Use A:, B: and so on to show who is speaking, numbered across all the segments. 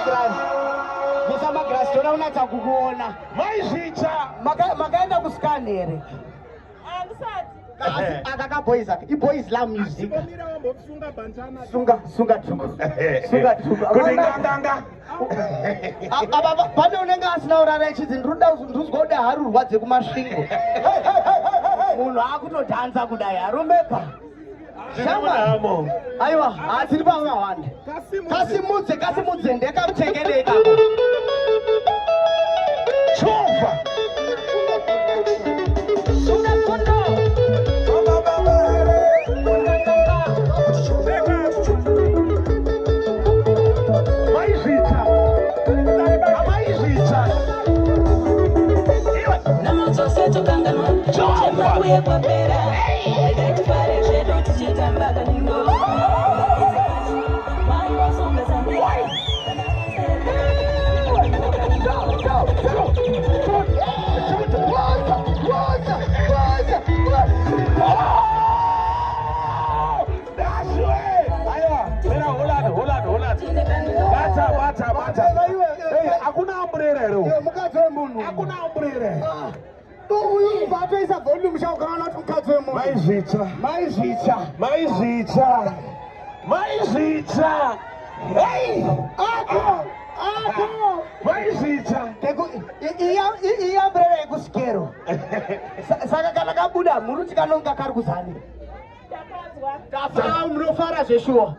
A: Magirazi, bvisa magirazi, toda kunatsa kukuona.
B: Maizvicha.
A: Makaenda kuscan here?
C: Handisati.
A: Aka kaboys aka iboys la music.
D: Mira, wambosunga bandana.
A: Sunga, sunga tuku, sunga tuku.
B: Kuti nganganga.
A: Apa pane unenge asina kurara echidzi ndinoda nduzwa kuda harurwa dzekuMasvingo. Munhu akutodhanza kudai, arumepa.
B: Shamwari.
A: Aiwa, hatiri pamawanda. Kasimudze, kasimudze, ndekamutekede ikako.
B: Chovha.
A: Sunga tsundo.
B: Famba.
A: Nganganga.
B: Maizvicha, amaizvicha iwe.
E: Nhamo dzose tokanganwa, chema kuye kwapera. Regai tifare zvedu tichitamba kanindo. Mai vasunga zambia.
A: Go, go, go. Waza, waza, waza, waza.
B: Dashwe, aiwa, mira, hold on, hold on, hold on, bata, bata, bata. Hey, hakuna umbrella here?
A: Iwe, mukadzi wemunhu.
B: Hakuna umbrella.
A: Ah, uyu batoisa volume, chaukaona kuti mukadzi wemunhu.
B: Maizvicha.
A: Maizvicha.
B: Maizvicha, maizvicha, hey.
A: Ako, ako.
B: Maizvicha.
A: Iyi umbrella yekusikero. Saka kana kabuda muri kuti kanonga kari kuzani.
C: Takanzwa.
A: Tafa, munofara zveshuwa,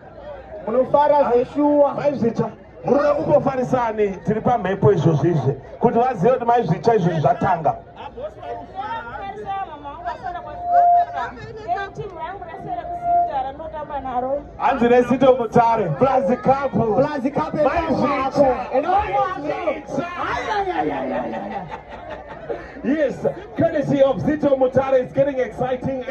A: munofara zveshuwa.
B: Maizvicha, munoda kumbofarisani tiri pamhepo izvozvo izvi kuti vazive kuti maizvicha izvozvi zvatanga.
C: Farisa mama vangu vasara kwachikora. Timu rangu rasere kuZimta randinotamba naro.
B: Hanzi neSito Mutare plus cup.
A: Plus cup.
B: Maizvicha.
A: Maizvicha.
B: Yes, courtesy of Zito Mutare, it's getting exciting.